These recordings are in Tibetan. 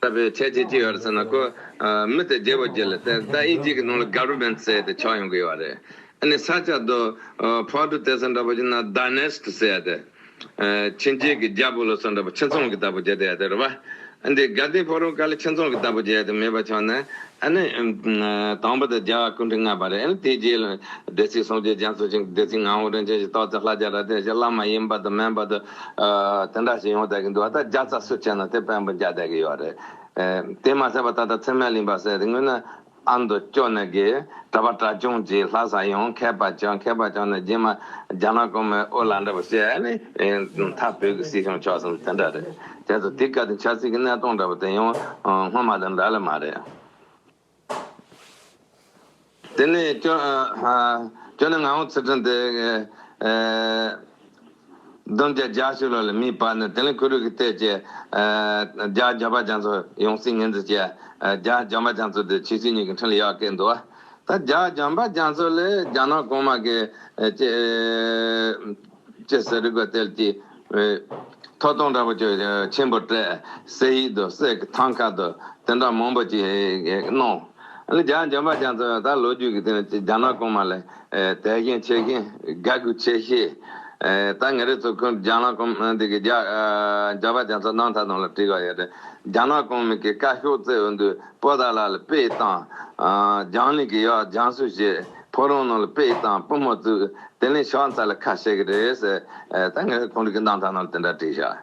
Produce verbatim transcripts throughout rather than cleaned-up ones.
ད་བའི་ཁྱད་ཆོས་ཅི་ཡོད་རེད་ཟེར་ན། ཁོ་ཨ་མི་དེ་རྒྱལ་པོ་རྒྱལ་ལ་དེ་ད་དབྱིན་ཇི་གི་ནང་ལ་government་ཟེར་དེ་ཆགས་ཡོང་གི་ཡོད་རེད། ཨ་ནི་ས་ཆ་དུ་ཕོ་བྲུ་དེ་ཚོ་འདྲ་པོ་ཅིག་ན་dynasty་ཟེར་དེ། ཨ་ཆིན་ཅིན་གྱི་རྒྱལ་པོ་ལ་སོགས་འདྲ་པོ་ཁྱིམ་ཚང་གི་བདག་པོ་བྱས་དེ་ཡ་དེ་རེད་བ། ཨ་འདི་དགའ་ལྡན་ཕོ་བྲང་དཀར་ལ་ཁྱིམ་ཚང་གི་བདག་པོ་བྱས་དེ་མེད་པ་ཆགས་ནས། ཨ་ནི་ཨ་དང་པོ་དེ་རྒྱལ་བ་སྐུ་ཕྲེང་ལྔ་པ་རེད། ཨ་ནི་དེའི་རྗེས་ལ་སྡེ་སྲིད་སངས་རྒྱས་རྒྱ་མཚོ་ཆེན་གྱི་སྡེ་སྲིད་ངག་དབང་རིན་ཆེན་གྱི་སྟག་རྩེ་ལྷ་རྒྱལ་ར་དེ་བཞིན་བླ་མ་ཡིན་པ་དང་མིན་པ་དང་ཨ་དེ་འདྲ་ཞིག་ཡོང་བསྡད་ཀྱི་འདུག་ད་རྒྱལ་ཚ་སུ་ཆེ་ན་དེ་དཔོན་པོ་རྒྱག་བསྡད་ཀྱི་ཡོད་རེད། ཨ་དེ་མ་ཟད་པ་ད་ལྟ་ཚེ་སྨད་གླིང་པ་ཟེར་དེ་སྔོན་ན། ཨ་མདོ་སྐྱོ་ནས་གི་གྲྭ་པ་གྲྭ་ཆུང་གིས་ལྷ་ས་ཡོང་། མཁས་པ་བྱོན། མཁས་པ་བྱོན་ནས་རྗེས་མ་རྒྱ་ནག་གོང་མའི་དབུ་བླ་འདྲ་པོ་བྱས་ནས་མཐའ་བོད་ཀྱི་སྲིད་སྐྱོང་ཆགས་སོང་། དེ་འདྲ་རེད། བྱས་ཙང་དེ་སྐབས་དེ་ཆབ་སྲིད་ཀྱི་གནས་སྟངས་འདྲ་པོ་དེ་ཡང་སྔོན་མ་དང་འདྲ་ལ་མ་རེད། དེ་ནས་སྐྱོ་སྐྱོ་ནས་ངག་དབང་ཚུལ་ཁྲིམས་དེ། བདུན་བརྒྱ་བརྒྱད་ཅུ་ལོ་ལ་མིའི་བར་ནས་དེ་ལས་ཁུ་རུ་གི་ལྟས་ཀྱི་རྒྱལ་བ་འཇམ་དཔལ་རྒྱ་མཚོ་ཡང་སྲིད་ངོས་འཛིན་བྱས། རྒྱལ་བ་འཇམ་དཔལ་རྒྱ་མཚོ་དེ་ཆོས་སྲིད་གཉིས་ཀྱི་འཕྲིན་ལས་ཡར་བསྐྱལ་འདུག་ད་རྒྱལ་བ་འཇམ་དཔལ་རྒྱ་མཚོ་ལས་རྒྱ་ནག་གོང་མ་གི་ཅི་ཅི་ཟེར་རིག་པ་དེ་ཀྱི་ཐོབ་ཐང་འདྲ་པོ་ཅིག་ཆེན་པོ་སྤྲད། གསེར་ཡིག་དང་གསེར་གྱི་ཐང་ཀ་དང་དེ་འདྲ་མང་པོ་ཅིག་གནང་། ཨ་ནི་རྒྱལ་བ་འཇམ་དཔལ་རྒྱ་མཚོ་ད་ལོ་རྒྱུས་ཀྱི་སྟེང་ནས་རྒྱ་ནག་གོང་མ་ལ་དད་ཞེན་ཆེ་ཞིང་དགའ་མགུ་ཆེ་ཞིང་། ད་ང་རང་ཚོ་ཁོང་རྒྱ་ནག་གོང་འདི་གི་རྒྱ་འཇམ་དཔལ་རྒྱ་མཚོ་རྣམ་ཐར་ནང་ལ་བྲིས་པ་ཡོད་རེད། རྒྱ་ནག་གོང་མའི་གི་བཀའ་ཤོག་བཙལ་འོང་དུས་པོ་ཏཱ་ལ་ལ་དཔེ་བཏང་། རྒྱང་གླིང་གི་ཡར་རྒྱང་བསུ་བྱས། ཕོ་བྲང་ནང་ལ་དཔེ་བཏང་། པུས་མོ་བཙུགས། དེ་ནས་ཕྱག་འཚལ་ལ་ཁ་བཤད་ཀྱི་རེད་ཟེར། ད་ངས་ཁོང་རང་གི་རྣམ་ཐར་ནང་ལ་དེ་འདྲ་བྲིས་ཤག་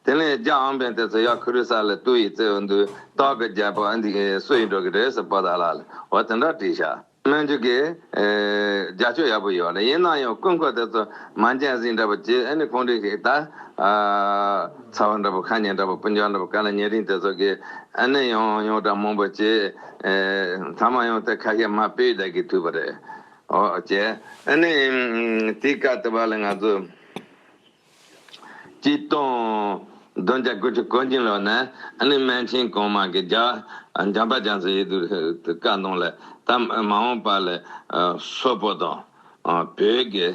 དེ་ནས་རྒྱ་ཨམ་བན་དེ་ཚོ་ཡར་ཁུ་རུ་ས་ལ་ཏུའུ་ཡི་བཙལ་འོང་དུས་སྟག་གི་རྒྱལ་པོ་ཨ་འདི་གི་སུ་ཡིན་འགྲོ་གི་རེད་ཟེར་པོ་ཏཱ་ལ་ལ་འོ་དེ་འདྲ་བྲིས་ཤག་སྨན་རྒྱུད་ཀྱི་རྒྱ་ཆོས་ཡག་པོ་ཡོད་རེད། ཡིན་ན་ཡང་སྐུ་འཁོར་དེ་ཚོ་མ་འཇལ་ཟིན་འདྲ་པོ་བྱས། ཨ་ནི་ཁོང་རང་གི་ད་ཚ་བ་འདྲ་པོ་ཁ་ཉེ་འདྲ་པོ་སྤུན་ཀྱག་འདྲ་པོ་ཀ་ལ་ཉེ་རིང་དེ་ཚོ་གིས་ཨ་ནི་ཡང་ཡང་འདྲ་མང་པོ་བྱས། ཚང་མ་ཡང་དེ་ཁ་ཤས་མ་སྤེལ་བསྡད་ཀྱི་ཐུག་པ་རེད། ཨོ་ཅེ། ཨ་ནི་དེའི་སྐབས་དེ་བ་ལ་ང་ཚོ་སྤྱི་སྟོང་བདུན་བརྒྱ་དགུ་བཅུ་གོ་གཉིས་ལོ་ན་ཨ་ནི་སྨན་ཆེན་གོང་མ་གི་རྒྱ་འཇམ་དཔལ་རྒྱ་མཚོ་ཡི་དུས་བཀའ་གནང་ལ་ད་མ་འོངས་པ་ལ་སོག་པོ་དང་བོད་ཀྱི་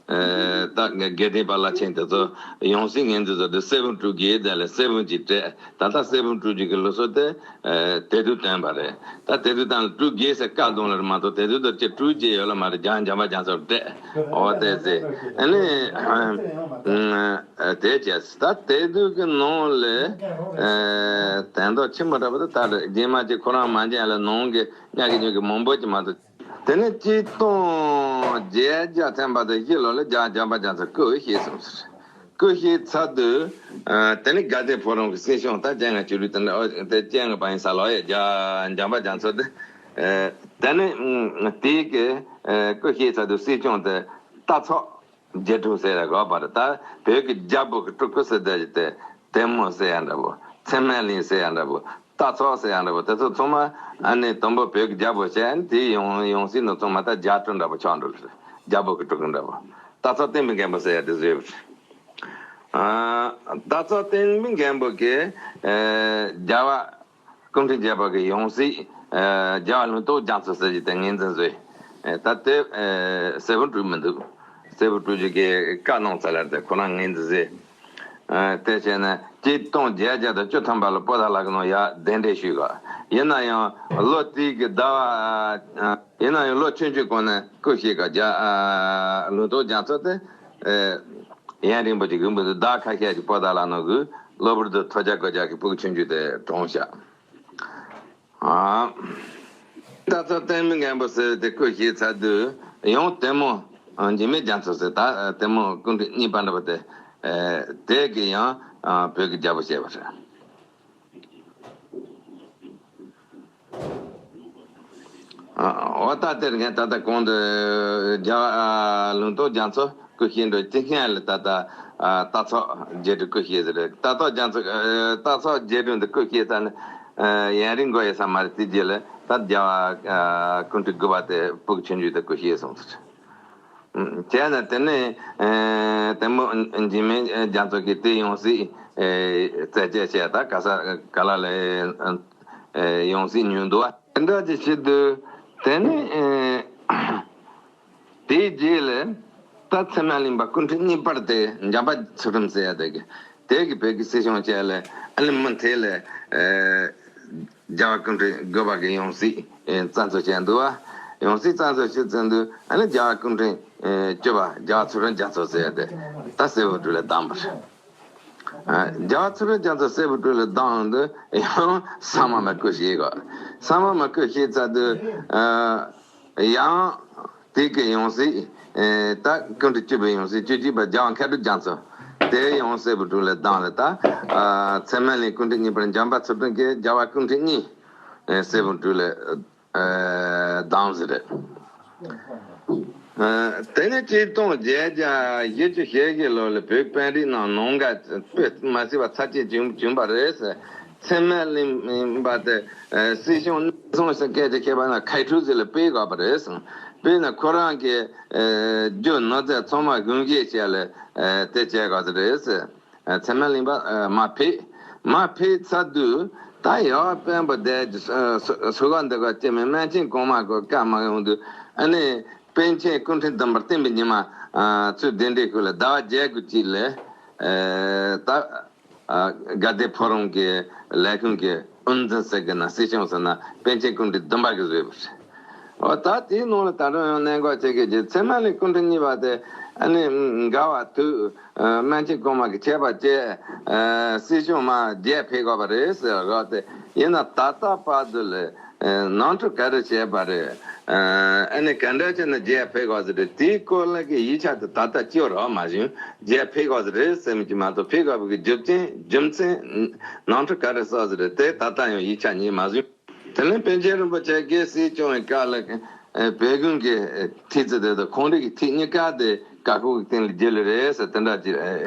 ད་དགེ་ལྡན་པ་བླ་ཆེན་དེ་ཚོ་ཡང་སྲིད་ངོས་འཛིན་བཟོ་དུས་གསེར་བུམ་དཀྲུག་རྒྱུ་དེ་ལ་གསེར་བུམ་གྱི་སྤྲད། ད་ལྟ་གསེར་བུམ་དཀྲུག་རྒྱུ་གི་ལུགས་སྲོལ་དེ་དེ་དུས་བཏོན་པ་རེད། ད་དེ་དུས་བཏང་ལ་དཀྲུག་རྒྱུ་ཟེར་བཀའ་གཏོང་ལ་མ་གཏོགས་དེ་དུས་དུ་ཅི་དཀྲུག་རྒྱུ་ཡོད་ལ་མ་རེད། རྒྱ་འཇམ་དཔལ་རྒྱ་མཚོ་སྤྲད། འོ་དེ་ཟེར། ཨ་ནི་དེ་བྱས། ད་དེ་དུས་ཀྱི་ནང་ལ་དན་ཐོག་ཆེན་པོ་འདྲ་པོ་དེ་ད་རེད། རྗེས་མ་ཅིག་ཁོ་རང་མ་འཇལ་ལ་ནང་གི་ཉག་གི་ཉོག་གི་མང་པོ་ཅིག་མ་གཏོགས། དེ་ནས་སྤྱི་སྟོང་བརྒྱད་བརྒྱ་ཐམ་པ་དང་བཞི་ལོ་ལ་རྒྱ་འཇམ་དཔལ་རྒྱ་མཚོ་སྐུ་བཞེས་སོང་ཟེར། སྐུ་བཞེས་ཚར་དུས། ཨ་དེ་ནས་དགའ་ལྡན་ཕོ་བྲང་གི་སྲིད་སྐྱོང་ད་སྤྱན་སྔ་ཆོས་སྒྲོན་དེ་འདྲ། ཨོ་དེ་སྤྱན་སྔ་པ་ཡིན་ས་ལོ་ཡ་རྒྱ་འཇམ་དཔལ་རྒྱ་མཚོ་དེ། ཨ་དེ་ནས་ཨ་དེའི་གི་ཨ་སྐུ་བཞེས་ཚར་དུས་སྲིད་སྐྱོང་དེ་སྟག་ཚང་རྗེ་དྲུང་ཟེར་ཡ་གོ་བ་རེད། ད་བོད་ཀྱི་རྒྱལ་པོ་གི་སྤྲུལ་སྐུ་ཟེར་བསྡད་ཀྱི་དེ་དེ་མོ་ཟེར་ཡ་འདྲ་པོ། ཚེ་སྨད་གླིང་ཟེར་ཡ་འདྲ་པོ། སྟག་ཚང་ཟེར་ཡ་འདྲ་པོ། དེ་ཚོ་ཚང་མ་ཨ་ནི་དང་པོ་བོད་ཀྱི་རྒྱལ་པོ་བྱས། ཨ་ནི་དེའི་ཡང་ཡང་སྲིད་ནང་ཚང་མ་ད་རྒྱ་སྤྲུལ་འདྲ་པོ་ཆགས་འགྲོ་ལ་རེད། རྒྱལ་པོ་གི་སྤྲུལ་སྐུ་འདྲ་པོ། སྟག་ཚང་བསྟན་པའི་མགོན་པོ་ཟེར་ཡ་དེ་བཟོས་པ་རེད། ཨ་སྟག་ཚང་བསྟན་པའི་མགོན་པོ་གིས་ཨ་རྒྱལ་བ་སྐུ་ཕྲེང་བརྒྱད་པ་གི་ཡང་སྲིད་ཨ་རྒྱལ་བ་ལུང་རྟོགས་རྒྱ་མཚོ་ཟེར་གྱི་དེ་ངོས་འཛིན་བཟོས། ཨ་ད་དེ་ཨ་གསེར་བུམ་དཀྲུག་མི་འདུག་གསེར་བུམ་དཀྲུག་རྒྱུ་གི་བཀའ་གནང་ཚར་ལ་དེ་ཁོ་རང་ངོས་འཛིན་བཟོས། ཨ་དེ་བྱས་ན་སྤྱི་སྟོང་བརྒྱད་བརྒྱ་དང་བཅུ་ཐམ་པ་ལ་པོ་ཏཱ་ལ་གི་ནང་ཡར་གདན་འདྲེན་ཞུས་ག་ཡིན་ན་ཡང་ལོ་དེའི་གི་ཟླ་བ། ཨ་ཡིན་ན་ཡང་ལོ་ཆུང་ཆུང་གོང་ནས་སྐུ་གཤེགས་ག་རྒྱ་ཨ་ལུང་རྟོགས་རྒྱ་མཚོ་དེ། ཨེ་ཡུན་རིང་པོ་ཅིག་གི་མི་འདུག་ཟླ་ཁ་ཤས་ཀྱི་པོ་ཏཱ་ལ་ནང་གི་གློ་བུར་དུ་ཐོ་རྒྱག་གོ་རྒྱག་གི་སྤུ་གུ་ཆུང་ཆུང་དེ་གྲོངས་ཤག་ཨ། སྟག་ཚང་བསྟན་པའི་མགོན་པོ་ཟེར་དེ་སྐུ་གཤེགས་ཚར་དུས་ཡང་དེ་མོ་འཇིགས་མེད་རྒྱ་མཚོ་ཟེར། ད་དེ་མོ་སྐུ་ཕྲེང་གཉིས་པ་འདྲ་པོ་དེ། ཨེ་དེ་གི་ཡང་ཨ་བོད་ཀྱི་རྒྱལ་པོ་བྱས་པ་རེད། ཨ་འོ་ད་དེར་ངས་ད་ལྟ་གོང་དུ་རྒྱལ་བ་ཨ་ལུང་རྟོགས་རྒྱ་མཚོ་སྐུ་གཤེགས་འགྲོ་དེ་སྔོན་ལ་ད་ལྟ་ཨ་སྟག་ཚང་རྗེ་དྲུང་སྐུ་གཤེགས་ཟེར་རེད། སྟག་ཚང་རྒྱ་མཚོ་ཨ་སྟག་ཚང་རྗེ་དྲུང་འདི་སྐུ་གཤེགས་ཚར་ནས་ཨ་ཡུན་རིང་འགོར་ཡོད་ས་མ་རེད། དེ་རྗེས་ལ་ད་རྒྱལ་བ་ཨ་སྐུ་ཕྲེང་དགུ་པ་དེ་སྤུ་གུ་ཆུང་ཆུང་དེ་སྐུ་གཤེགས་སོང་ཟེར། བྱས་ན་དེ་ནས་ཨ་དེ་མོ་འཇིགས་མེད་རྒྱ་མཚོ་གིས་དེ་ཡང་སྲིད་ཨ་བཙལ་བྱས་བྱས་ད་ག་ས་ག་ལ་ལ་ཨ་ཡང་སྲིད་ཉོས་འདུག་བ། དེ་འདྲ་ཅིག་བྱེད་དུས་དེ་ནས་ཨ་དེའི་རྗེས་ལ་ད་ཚེ་སྨད་གླིང་པ་སྐུ་ཕྲེང་གཉིས་པར་དེ་འཇམ་དཔལ་ཚུལ་ཁྲིམས་ཟེར་ཡ་དེ་གི་དེ་གི་བོད་ཀྱི་སྲིད་སྐྱོང་བྱས་ལ་ཨ་ནི་མི་དེ་ལ་ཨ་ རྒྱལ་བ་སྐུ་ཕྲེང་དགུ་པ་གི་ཡང་སྲིད་ཨེ་རྩ་འཛུགས་བྱས་འདུག་བ། ཡང་སྲིད་རྩ་འཛུགས་བྱས་ཚར་དུས་ཨ་ནི་རྒྱལ་བ་སྐུ་ཕྲེང་ཨེ་བཅུ་པ་རྒྱལ་བ་ཚུལ་ཁྲིམས་རྒྱ་མཚོ་ཟེར་ཏེ་ད་གསེར་ཕུར་དྲུག་ལས་བདམས་པ་རེད། ཨ་རྒྱལ་བ་ཚུལ་ཁྲིམས་རྒྱ་མཚོ་གསེར་ཕུར་དྲུག་ལས་བདམས་དུས་ཡང་ས་མ་མ་བསྐོས་ཤིག་གོ། ས་མ་མ་བསྐོས་ཤིག་ཚར་དུས་ཨ། ཡང་། དེ་གི་ཡང་སྲིད་ཨེ་ད་སྐུ་ཕྲེང་བཅུ་པའི་ཡང་སྲིད་བཅུ་གཅིག་པ་རྒྱལ་བ་མཁས་གྲུབ་རྒྱ་མཚོ། དེ་ཡང་གསེར་ཕུར་དྲུག་ལས་བདམས་ལ་ད་ཨ་ཚད་མ་གླིང་སྐུ་ཕྲེང་གཉིས་པར་འཇམ་དཔལ་ཚུལ་ཁྲིམས་ཀྱིས་རྒྱལ་བ་སྐུ་ཕྲེང་གཉིས་ཨེ་གསེར་ཕུར་དྲུག་ལས་ཨེ་བདམས་ཟིན་རེད། ཨེ་དེ་ནས་ཆིག་སྟོང་བརྒྱད་བརྒྱ་བཞི་བཅུ་ཞེ་བཞི་ལོ་ལ་བོད་དཔོན་རིགས་རྣམས་ནང་འགལ་དཔེ་མ་སྲིད་པ་ཚབས་ཆེན་བྱུང་བྱུང་བ་རེད། ཚད་མ་གླིང་པ་དེ་ཨེ་སྲིད་སྐྱོང་སྲིད་སྐྱོང་ཟེར་སྐད་ཆ་བཤད་པ་ན་མཁས་གྲུབ་ཟེར་ལ་སྤེལ་དགོས་པ་རེད། དཔེར་ན་ཁོ་རང་གི་ཨེ་རྒྱུ་ནོར་རྫས་ཚང་མ་དགོངས་བཞེས་བྱས་ལ་ཨེ་དེ་བྱས་དགོས་ས་རེད། ཨེ་ཚད་མ་གླིང་པ་ཨེ་མར་ཕེབས། མར་ཕེབས་ཚར་དུས་ད་ཡང་དཔོན་པོ་དེ་ཨེ་སུ་སུ་ག་འདི་ག་ཅེས་མི་སྨན་ཆེན་གོང་མ་གི་བཀའ་མ་ཡོང་དུས་ཨ་ནི་པཎ་ཆེན་སྐུ་ཕྲེང་བདུན་པ་བསྟན་པའི་ཉི་མ་ཨ་ཚུལ་ལྡན་འདས་ཁུལ་ལ་ཟླ་བ་བརྒྱད་དགུ་གཅིག་ལ་ཨེ་ད། ཨ་དགའ་ལྡན་ཕོ་བྲང་གི་ལས་ཁུངས་ཀྱི་དབུ་འཛིན་ཟེར་གི་ན་སྲིད་སྐྱོང་ཟེར་ན་པཎ་ཆེན་སྐུ་ཕྲེང་བདུན་པ་གིས་བཟོས་པ་རེད། འོ་ད་དེའི་ནང་ལ་ད་རུང་ཡང་གནད་འགག་ཆེ་གི་རྗེ་ཚད་མ་གླིང་སྐུ་ཕྲེང་གཉིས་པ་དེ་ཨ་ནི་འགལ་བ་དུས་ཨ་སྨན་ཆེན་གོང་མ་གི་ཆད་པ་བཅད་ཨ་སྲིད་སྐྱོང་མར་བརྒྱད་ཕེབས་དགོས་པ་རེད་ཟེར་རོགས་དེ་ཡིན་ན་ད་ལྟ་བར་དུ་ལ། ནང་འཁྲུག་ག་རེ་བྱས་པ་རེད། ཨ་ནི་ག་འདྲ་བྱས་ན་རྒྱལ་ཕེབས་དགོས་ཟེར་རེད། དེའི་སྐོར་ལ་གི་ཡིག་ཆ་དེ་ད་ལྟ་སྐྱོ་རོགས་མ་བྱུང་། རྒྱལ་ཕེབས་དགོས་ཟེར་རེད་ཟེར་མི་གྱི་མ་གཏོགས་ཕེབས་དགོས་པའི་གི་རྒྱུ་རྐྱེན་རྒྱུ་མཚན་ནང་འཁྲུག་ག་རེ་བཟོས་ཟེར་རེད་དེ་ད་ལྟ་ཡང་ཡིག་ཆ་རྙེད་མ་བྱུང་། དེ་ནས་པཎ་ཆེན་རིན་པོ་ཆེ་གིས་སྲིད་སྐྱོང་བའི་སྐབས་ལ་བོད་དགོན་གྱི་ཐིག་ཚད་དེ་དང་ཁོང་རིགས་ཀྱི་ཐིག་གཉིས་ཀ་དེ་བཀའ་ཁོག་གི་སྟེང་ལ་བརྒྱུད་ལེ་རེད་ཟེར་དེ་འདྲ་ཅིག་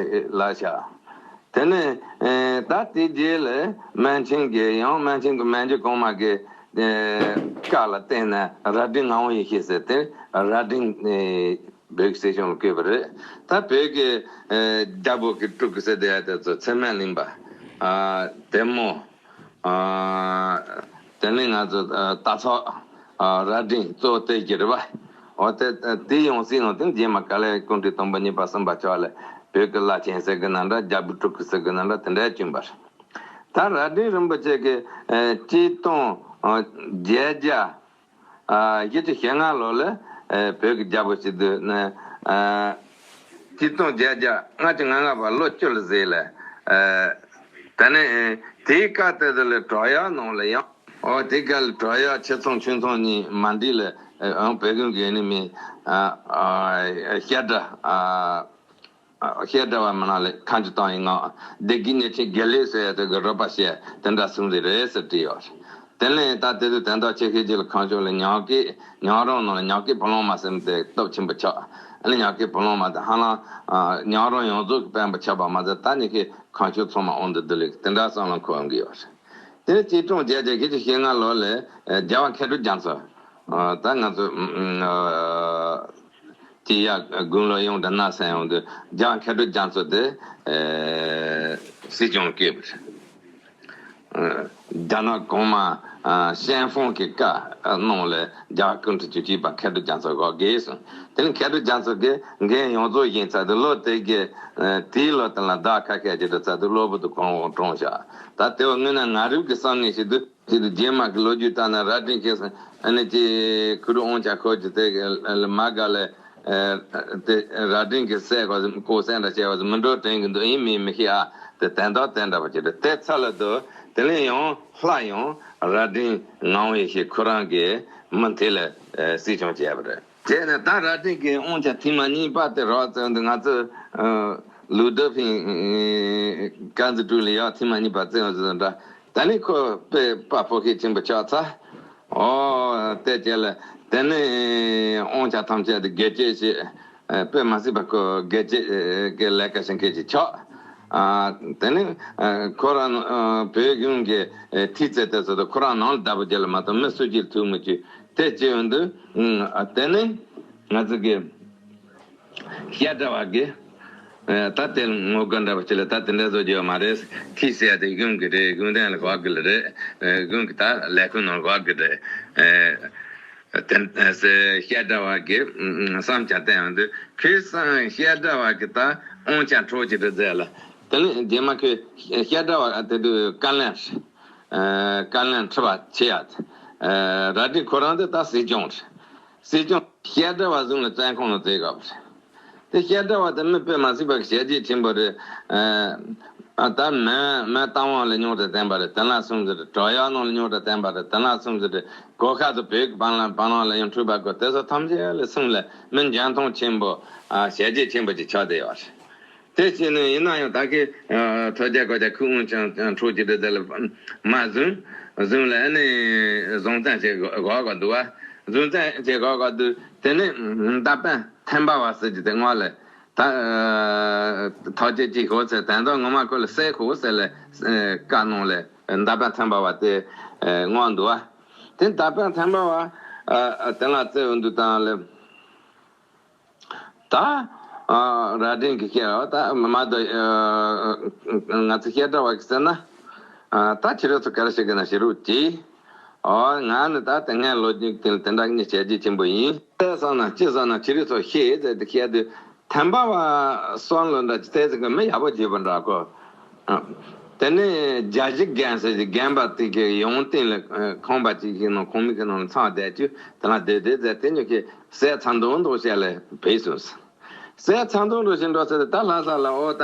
ལབ་ཤག་དེ་ནས་ཨེ་ད་དེ་རྗེས་ལ་སྨན་ཆེན་གྱིས་ཡང་སྨན་ཆེན་གྱི་སྨན་རྒྱུད་གོང་མ་གི་ཨེ་བཀའ་ལ་བརྟེན་ནས་རྭ་སྒྲེང་ངག་དབང་ཡེ་ཤེས་ཟེར་དེ་རྭ་སྒྲེང་ཨེ་བོད་ཀྱི་སྲིད་སྐྱོང་ལ་བསྐོས་པ་རེད། ད་བོད་ཀྱི་ཨེ་རྒྱལ་པོ་གི་སྤྲུལ་སྐུ་ཟེར་དེ་ཡ་དེ་ཚོ་ཚད་མ་གླིང་པ་ཨ་དེ་མོ། ཨ་དེ་ནས་ང་ཚོ་ཨ་སྟག་ཚང་ཨ་རྭ་སྒྲེང་གཙོ་བོ་དེ་གྱུར་པ། འོ་དེ་དེ་ཡང་སྲིད་ནང་དེ་རྗེས་མ་དཀའ་ལས་སྐུ་ཕྲེང་དང་པོ་གཉིས་པ་གསུམ་པ་ཆགས་ལས་བོད་ཀྱི་བླ་ཆེན་ཟེར་གི་ན་འདྲ་རྒྱལ་པོའི་སྤྲུལ་སྐུ་ཟེར་གི་ན་འདྲ་དེ་འདྲ་བྱུང་བ་རེད། ད་རྭ་སྒྲེང་རིན་པོ་ཆེ་གི་ཨ་གཅིག་སྟོང་ཨ་བརྒྱད་བརྒྱ་ཨ་བཞི་བཅུ་ཞེ་ལྔ་ལོ་ལ་ཨ་བོད་ཀྱི་རྒྱལ་པོ་བྱེད་དུས་ནས་ཨ་གཅིག་སྟོང་བརྒྱད་བརྒྱ་ལྔ་བཅུ་ང་ལྔ་བར་ལོ་བཅུ་ལ་བཟེས་ལ་ཨ་ད་ནི་ཨ་དེའི་སྐབས་དེ་དུས་ལ་བྲག་གཡབ་ནང་ལ་ཡང་། ཨོ་དེ་ག་ལ་བྲག་གཡབ་ཆུ་ཚང་ཆུ་ཚང་གཉིས་མ་འགྲིག་ལ་ཨང་བོད་དགོན་གྱི་ནི་མི་ཨ་ཨ་བཤད་གྲྭ་ཨ་ཨ་བཤད་གྲྭ་བ་མི་ནང་ལ་ཁ་མཆུ་བཏང་ཡིན་ངག་སྡེ་དགེ་གཉེར་ཆེན་དགེ་ལེགས་ཟེར་ཡ་དེ་གི་རོགས་པ་བཤད་དེ་འདྲ་གསུངས་རེད་རེད་ཟེར་བྲིས་ཡོད་རེད། དེ་ལས་ད་དེ་དུས་དོན་དག་ཆེ་ཤོས་ཅིག་ལ་ཁ་མཆུ་ལ་ཉག་གི་ཉག་རོང་ནང་ལ་ཉག་གི་བུ་ལོན་མ་ཟེར་མི་དེ་སྟོབས་ཆེན་པོ་ཆགས་ཨ་ནི་ཉག་གི་བུ་ལོན་མ་དེ་ཧ་ལམ་ཨ་ཉག་རོང་ཡོངས་རྫོགས་ཀྱི་དཔོན་པོ་ཆགས་པ་མ་ཟད་ད་ནི་ཁི་ཁ་མཆུ་ཚང་མ་དབང་དུ་བསྡུ་ལེ་དེ་འདྲ་བསམ་བློ་འཁོར་ཡོང་གི་ཡོད་རེད། དེ་ནས་གཅིག་སྟོང་བརྒྱད་བརྒྱ་བཞི་བཅུ་ཞེ་ལྔ་ལོ་ལ་ཨ་རྒྱལ་བ་མཁས་གྲུབ་རྒྱ་མཚོ། ཨ་ད་ང་ཚོ་ཨ་སྐྱེ་ཡག་དགུང་ལོ་ཡང་འདྲ་ན་སེང་ཡོང་དུས་རྒྱལ་བ་མཁས་གྲུབ་རྒྱ་མཚོ་དེ་ཨ་སྲིད་སྐྱོང་ལ་བསྐོས་པ་རེད། ཨ་རྒྱ་ནག་གོང་མ་ཨ་ཞན་ཧྥང་གི་བཀའ་གནང་ལ་རྒྱལ་བ་སྐུ་ཕྲེང་བཅུ་གཅིག་པ་མཁས་གྲུབ་རྒྱ་མཚོ་འགོག་དགོས་གསུངས། དེ་ནས་མཁས་གྲུབ་རྒྱ་མཚོ་གིས་འགན་ཡོངས་རྫོགས་བཞེས་ཚར་དུས་ལོ་དེ་གི་ཨ་དེའི་ལོ་དེ་ལ་ཟླ་ཁ་ཤས་ཅིག་འགྲོ་ཚར་དུས་གློ་བུར་དུ་ཁོང་དབང་བཀྲོངས་བཞག་ད་དེ་བ་དངོས་གནས་ང་རང་གི་བསམ་ངན་ཞིག་འདུག་ཅིག་ཏུ་རྗེས་མ་གི་ལོ་རྒྱུས་ལྟར་ན་རྭ་སྒྲེང་ཁེ་སང་ཨ་ནི་ཅིག་ཁུ་རུ་དབང་ཆ་ཁོ་ཅིག་དེ་ལ་མ་དགའ་ལས་དེ་རྭ་སྒྲེང་གི་སྲས་གོ་ཀོ་སྲས་འདྲ་བྱས་པ་མི་འགྲོ་དྲན་གི་འདུག་ཡིན་མིན་མི་ཤེས་ཨ་དེ་དན་རྟགས་དེ་འདྲ་པ་ཅིག་རེད། དེ་ཚ་ལ་དུ་དེ་ལས་ཡང་ལྷ་ཡང་རྭ་སྒྲེང་ངག་དབང་ཡེ་ཤེས་ཁོ་རང་གི་མི་དེ་ལ་སྲིད་སྐྱོང་བྱས་པ་རེད། བྱས་ནས་ད་རྭ་སྒྲེང་གི་དབང་ཆ་ཐེངས་མ་གཉིས་པ་དེ་རག་ཙམ་དུ་ང་ཚོ་ལུའུ་ཏེ་ཕིང་ཀན་ཛི་ཀྲུའུ་ལ་ཡང་ཐེངས་མ་གཉིས་པ་བཙལ་བ་ཟེར་འདྲ། ད་ནི་ཁོ་དཔེ་དཔའ་བོ་ཤེད་ཆེན་པོ་ཆགས་ཚར། ཨོ་དེ་རྗེས་ལ་དེ་ནི་དབང་ཆ་ཐམས་ཅད་དེ་སྒེར་གཅོད་བྱས། དཔེ་མ་སྲིད་པ་ཁོ་སྒེར་གཅོད་ཀྱི་ལས་ཀ་བྱེད་མཁན་ཅིག་ཆགས། དེ་ནི་ཁོ་རང་བོད་གཞུང་གི་ཐིག་ཚད་དེ་ཚོ་དེ་ཁོ་རང་ནང་ལ་བདག་པོ་བྱེད་ལ་མ་གཏོགས་མི་སུ་གཅིག་ཐུག་མི་བཅུག་དེ་བྱས་ཡོང་དུས་དེ་ནི་ང་ཚོ་གི་བཤད་གྲྭ་བ་གི་ཨེ་ད་དེ་ངོ་དགའ་འདྲ་བ་ཅི་ལ་ད་དེ་འདྲ་བཟོ་རྒྱུ་ཡོད་མ་རེད། ཐིག་ཟེར་ཡ་དེ་གཞུང་གི་རེད། གཞུང་དོན་ལ་གོ་གི་ལ་རེད། ཨེ་གཞུང་གི་ད་ལས་ཁུངས་ནང་གོ་གི་རེད། ཨེ་དེ་ཟེར་བཤད་གྲྭ་བ་གི་བསམ་འཆར་བསྟན་ཡོང་དུས་ཁོས་བསམ་བཤད་གྲྭ་བ་གི་ད་དབང་ཆ་འཕྲོག་ཅི་རེད་ཟེར་ལ་དེ་ནི་རྗེས་མ་ཁོས་བཤད་གྲྭ་བ་དེ་དུས་བཀའ་བློན། ཨ་བཀའ་བློན་ཁྲི་པ་ཆེ་ཡ། ཨ་རྭ་སྒྲེང་ཁོ་རང་དེ་ད་སྲིད་སྐྱོང་རེད། སྲིད་སྐྱོང་བཤད་གྲྭ་བ་བཟུང་ལ་བཙོན་ཁང་ལ་བཙལ་དགོས་པ་རེད། དེ་བཤད་གྲྭ་བ་དེ་མི་དཔེ་མ་སྲིད་པ་གི་བྱས་རྗེས་ཆེན་པོ་རེད། ཨ་ད་མི་མི་རྟ་དབང་ལ་སྙིང་རུས་བསྟན་པ་རེད། དེ་ལ་སོང་ཟེར་རེད། དྲག་ཡག་ནང་ལ་སྙིང་རུས་བསྟན་པ་རེད། དེ་ལ་སོང་ཟེར་རེད། གོ་ཁ་དུ་བོད་ཀྱི་བར་ལ་བར་ལ་ཡང་འཁྲུག་པ་དགོས། དེ་ཚོ་ཐམས་ཅད་ལ་སོང་ལ་མི་འཇོན་ཐང་ཆེན་པོ། ཨ་བྱས་རྗེས་ཆེན་པོ་ཅིག་ཆགས་བསྡད་ཡོད་རེད། དེ་བྱས་ནས་ཡིན་ན་ཡང་ད་གི་ཨ་ཐོས་རྒྱ་གོ་རྒྱ་ཁུ་དབང་ཆང་འཕྲོག་གི་རེད་དེ་ལ་མ་བཟུང་། བཟུང་ལ་ཨ་ནི་བཟུང་བཙོན་བྱས་གོ་གོ་འདུག་བ། བཟུང་བཙོན་བྱས་གོ་གོ་འདུག་དེ་ནས་མདའ་དཔོན་ཐེམ་པ་བ་ཟེར་གྱི་དེ་སྔོན་ལ་ད་ཨ་ཐག་གཅོད་ཅིག་ཤོག་ཟེར། དོན་དག་ངོ་མ་ཁོ་ལ་གསལ་ཤོག་ཟེར་ལ་ཨ་བཀའ་གནང་ལ་མདའ་དཔོན་ཐེམ་པ་བ་དེ་ཨ་མངགས་འདུག་བ། དེ་མདའ་དཔོན་ཐེམ་པ་བ་ཨ་ཨ་དེ་ལ་བཙལ་འདུག་དང་ལ། ད་ཨ་རྭ་སྒྲེང་གི་བཤད་པ་ད་མ་གཏོགས་ཨ་ང་ཚོ་བཤད་གྲྭ་བ་གི་ཟེར་ན་ཨ་ད་ཁྱེད་རང་ཚོ་ག་རེ་བཤད་གི་ན་བཤད་རོགས་གྱིས། ཨོ་ང་ནི་ད་དེ་སྔའི་ལོ་རྒྱུས་དེ་ལ་དེ་འདྲ་ངས་བྱས་རྗེས་ཆེན་པོ་ཡིན། དེ་བསམ་ན་ཅི་བསམ་ན་ཁྱེད་རང་ཚོ་ཤེས་ཟེར་ཏེ་བཤད་དུས་ཐེམ་པ་བ་སོན་ལོ་འདྲ་ཅི་ཏེ་ཟེར་གི་མི་ཡག་པོ་བྱེད་པ་འདྲ་གོ། ཨ། དེ་ནས་རྒྱ་གཞི་རྒན་ཟེར་གྱི་རྒན་པ་དེ་གི་ཡོང་སྟེང་ལ་ཨ་ཁང་པ་གཅིག་གི་ནང་ཁང་མིག་གི་ནང་ལ་འཚང་བསྡད་དུས་དེ་ལ་བསྡད་བསྡད་ཟེར་དེ་ཉོ་གི་ཟས་ཚ་མདོག་མདོག་བྱས་ལ་བུད་སོང་། ཟས་ཚ་མདོག་མདོག་བྱས་འགྲོ་ཟེར་ད་ལྷ་ས་ལ་ཨོ་ད་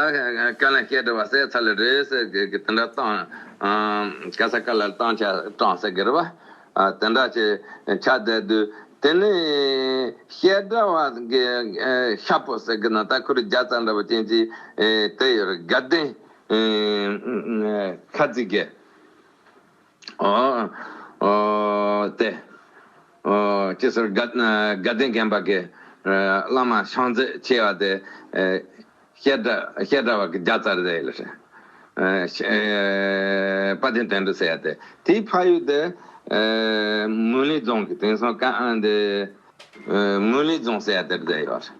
བཀའ་བློན་བཤད་གྲྭ་བ་ཟས་ཚ་ལ་རེད་ཟེར་གི་གི་དེ་འདྲ་བཏང་ཨ་ག་ས་ག་ལ་བཏང་ཆ་དྲངས་ཟེར་གི་རེད་བ། ཨ་དེ་འདྲ་ཅིག་ཆགས་བསྡད་དུས་དེ་ནས་བཤད་གྲྭ་བ་གི་ཨ་ཤ་པོ་ཟེར་གི་ན་ད་ཁོ་རང་རྒྱ་ཚ་འདྲ་བོ་ཅན་ཅིག་ཨེ་དེ་ཡོད་རེད། དགའ་ལྡན་ཨེ་ཁ་ཚིག་གི་ཨོ་ཨོ་དེ་ཨོ་ཅི་ཟེར་དགའ་དགའ་ལྡན་དགོན་པ་གི་ཨ་བླ་མ་ཤངས་རྩེ་ཆེ་བ་དེ་ཨེ་བཤད་གྲྭ་བཤད་གྲྭ་བ་གི་རྒྱ་ཚ་རེད་ལ་ཨེ་ཨེ་དཔལ་ལྡན་དོན་གྲུབ་ཟེར་ཡ་དེ་དེའི་ཕ་ཡུལ་དེ་ཨེ་མུན་ལི་རྫོང་གི་དེང་སང་ཀ་ཨ་འདི་ཨེ་མུན་ལི་རྫོང་ཟེར་ཡ་དེར་བསྡད་ཡོད་རེད།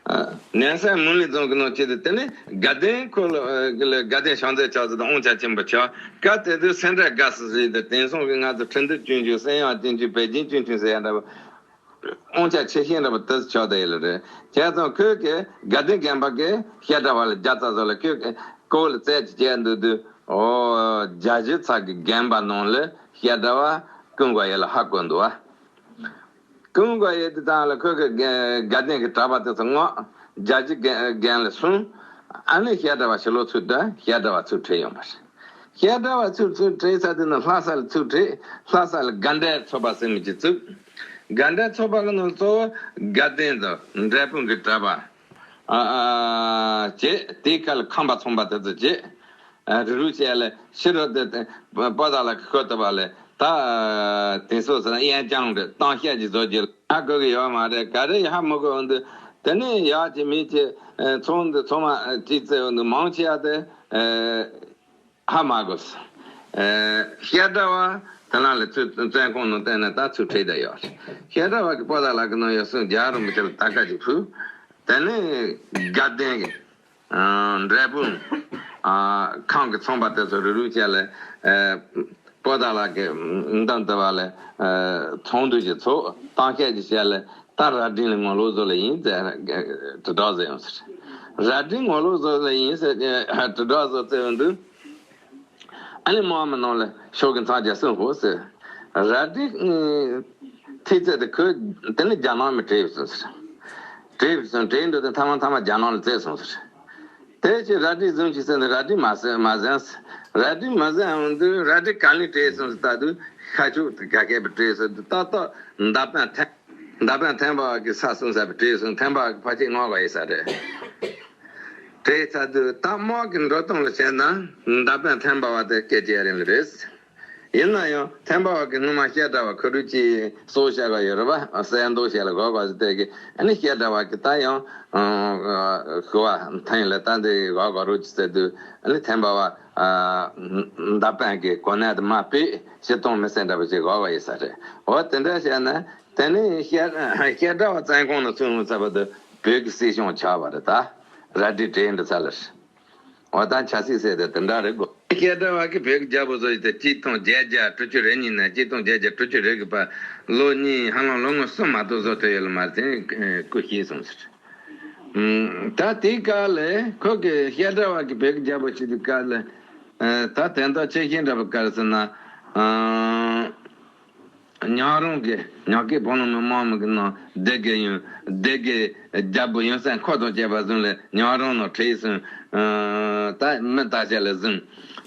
ཨ་ནན་སན་མུན་ལི་རྫོང་གི་ནང་ཆེ་དེ་དེ་ནི་དགའ་ལྡན་ཁོ་ལ་ཨེ་དགའ་ལྡན་ཤངས་རྩེ་ཆགས་ཟེར་དང་དབང་ཆ་ཆེན་པོ་ཆགས་སྐབས་དེ་དུས་སེ་འབྲས་དགའ་སི་ཟེར་དེ་དེང་སང་གི་ང་ཚོ་ཁྲིན་ཏུ་ཅུན་ཅུན་སན་ཡང་ཅུན་ཅུན་པེ་ཅིན་ཅུན་ཅུན་ཟེར་ཡ་འདྲ་བོ། དབང་ཆ་ཆེ་ཤོས་འདྲ་པོ་དེ་ཆགས་བསྡད་ཡོད་ལ་རེད། བྱས་ཙང་ཁོས་ཀྱི་དགའ་ལྡན་དགོན་པ་གི་བཤད་གྲྭ་བ་ལ་རྒྱ་ཚ་བཟོ་ལ་ཁོས་ཀྱི་ཀོ་ལ་རྩད་ཅིག་བཅད་འདུག་དུས་ཨོ་རྒྱ་གཞི་ཚ་གི་དགོན་པ་ནང་ལ་བཤད་གྲྭ་བ་ཀུན་དགའ་ཡེ་ལ་ཧ་གོ་འདུག་བ། ཀུན་དགའ་ཡེ་དེ་དང་ལ་ཁོས་ཀྱི་དགའ་ལྡན་གྱི་གྲྭ་པ་དེ་ཚོ་མངགས་རྒྱ་གཞི་དགོན་ལ་སོང་། ཨ་ནི་བཤད་གྲྭ་བ་ཕྱི་ལོགས་ཚུར་བསྡད་བཤད་གྲྭ་བ་ཚུར་ཁྲིད་ཡོང་བ་རེད། བཤད་གྲྭ་བ་ཚུར་ཚུར་ཁྲིད་ས་དེ་ནི་ལྷ་ས་ལ་ཚུར་ཁྲིད། ལྷ་ས་ལ་དགའ་ལྡན་ཚོགས་པ་ཟེར་མི་ཅིག་བཙུགས། དགའ་ལྡན་ཚོགས་པ་གི་ནང་གཙོ་བོ་དགའ་ལྡན་དང་འབྲས་སྤུངས་ཀྱི་གྲྭ་པ་ཨ་ཨ་བྱས། དེའི་ཁ་ལ་ཁམས་པ་ཚོང་པ་དེ་ཚོ་བྱས། ཨ་རི་རུ་བྱས་ལ་ཕྱི་རུ་དེ་དེ་པོ་ཏཱ་ལ་གི་ཁོ་ཏི་བ་ལ་ད་དེ་སོ་སོ་ན་གཡས་བརྐྱང་རེད། གཏམ་བཤད་ཅིག་བཟོ་རྒྱུ་ལ་ཧ་གོ་གི་ཡོད་མ་རེད། ག་རེ་ཧ་མི་གོ་འདུག་དེ་ནས་ཡག་ཅིག་མི་ཅིག་ཚོང་འདི་ཚོང་མ་ཅིག་བཙལ་འདུག་མང་ཆེ་བ་དེ་ཨ་ཧ་མ་གོ་ས། ཨ་བཤད་གྲྭ་བ་དེ་ལ་ལ་ཚུར་བཙོན་ཁང་ནང་བསྟན་ནས་ད་ཚུར་ཁྲིད་བསྡད་ཡོད་རེད། བཤད་གྲྭ་བ་གི་པོ་ཏཱ་ལ་གི་ནང་ཡོད་སོང་རྒྱལ་བ་རིན་པོ་ཆེ་ལ་དར་དཀར་ཅིག་ཕུལ། དེ་ནས་དགའ་ལྡན་གི་ཨ་འབྲས་སྤུངས་ཨ་ཁམས་ཀྱི་ཚོང་པ་དེ་ཚོ་རུ་རུ་བྱས་ལ་ཨ་པོ་ཏཱ་ལ་གི་འདམ་དུ་བ་ལ་ཨ་ཚོང་འདུས་ཀྱི་ཚོགས་གཏམ་བཤད་ཀྱི་བྱས་ལ་ད་རྭ་སྒྲེང་ལ་ངོ་ལོག་བཟོ་ལ་ཡིན་ཟེར་དྲིལ་བསྒྲགས་བཟོས་ཡོང་ཟེར། རྭ་སྒྲེང་ངོ་ལོག་བཟོ་ལ་ཡིན་ཟེར་དྲིལ་བསྒྲགས་བཟོ་བཙལ་ཡོང་དུས། ཨ་ནི་དམག་མི་ནང་ལ་ཤོག་གི་མཚམས་རྒྱ་སྲུང་ཧོ་ཟེར། རྭ་སྒྲེང་ཨ་ཐེ་ཚད་དེ་ཁོས་དེ་ནི་རྒྱ་ནག་མི་བྲོས་སོང་ཟེར། བྲོས་སོང་བྲོས་འགྲོ་དུས་མཐའ་མ་མཐའ་མ་རྒྱ་ནག་ལ་བཙལ་སོང་ཟེར། དེ་ཕྱིར་རྭ་སྒྲེང་བཟུང་ཅིག་ཟེར་ནས་རྭ་སྒྲེང་མ་ཟིན་མ་ཟིན་ཟེར། རྭ་སྒྲེང་མ་ཟིན་འོང་དུས་རྭ་སྒྲེང་ག་ལེར་བྲོས་སོང་ཟེར་ལྟ་དུས་ཤར་ཕྱོགས་དེ་ག་གེ་བ་བྲོས་སོང་དུས་ཏག་ཏག་མདའ་དཔོན་ཐེམ་མདའ་དཔོན་ཐེམ་པ་གི་ས་སྲུང་ས་བ་བྲོས་སོང་། ཐེམ་པ་གི་ཕ་ཆེ་ངོ་ག་ཡི་ས་རེད། དེ་ཚ་དུས་ད་དམག་གི་འགྲོ་སྟངས་ལ་བྱས་ན་མདའ་དཔོན་ཐེམ་པ་བ་དེ་སྐད་ཆ་རིང་ལ་རེད། ཡིན་ན་ཡང་ཐེམ་པ་བ་གི་སྔོན་མ་བཤད་གྲྭ་བ་ཁུ་རུ་ཅི་སོ་བྱ་བ་ཡོད་རེད་བ། གསལ་མདོག་བྱས་ལ་གོ་གོ་ཟེར་དེ་གི་ཨ་ནི་བཤད་གྲྭ་བ་གི་ད་ཡང་ཤི་བ་ཐེངས་ལ་ད་འདི་གོ་གོ་རུ་ཅི་ཟེར་དུས་ཨ་ནི་ཐེམ་པ་བ་མདའ་དཔོན་གི་གོ་གནས་དུ་མ་སྤོས་ཤི་གཏོང་མི་སེམས་འདྲ་བ་ཅིག་གོ་གོ་ཡི་ས་རེད། འོ་དེ་འདྲ་བྱས་ན། དེ་ནས་བཤད་བཤད་གྲྭ་བ་བཙོན་ཁང་ནང་ཚུད་ཡོང་ཚར་བ་དེ་བོད་ཀྱི་སྲིད་སྐྱོང་ཆགས་པ་རེད་ད། རྭ་སྒྲེང་བྲོས་འགྲོ་ཚར་ལ། འོ་ད་ཆབ་སྲིད་ཟེར་དེ་དེ་འདྲ་རེད་གོ། བཤད་གྲྭ་བ་གི་བོད་ཀྱི་རྒྱལ་པོ་བཟོ་ཡི་དེ་གཅིག་སྟོང་བརྒྱད་བརྒྱ་དྲུག་ཅུ་རེ་གཉིས་ནས་གཅིག་སྟོང་བརྒྱད་བརྒྱ་དྲུག་ཅུ་རེ་དགུ་བར་ལོ་གཉིས་ཧ་ལམ་ལོ་ངོ་གསུམ་མ་གཏོགས་བཟོ་ཐུབ་ཡོད་ལ་མ་རེད། དེ་སྐུ་གཤེགས་སོང་ཟེར། ད་དེའི་སྐབས་ལ་ཁོ་གི་བཤད་གྲྭ་བ་གི་བོད་ཀྱི་རྒྱལ་པོ་བྱེད་དུས་སྐབས་ལ། ཨ། ད་དོན་དག་ཆེ་ཤོས་འདྲ་པོ་ག་རེ་ཟེར་ན། ཨ། ཉག་རོང་གི་ཉག་གི་བུ་ལོན་མི་དམངས་མི་གི་ནང་སྡེ་དགེ་ཡོན་སྡེ་དགེ་རྒྱལ་པོ་ཡོན་སེང་ཁོ་དང་བཅས་པ་བཟུང་ལས་ཉག་རོང་ནང་ཁྲིད་སོང་། ཨ། ད་མི་ད་ཆ་ལ་བཟུང་།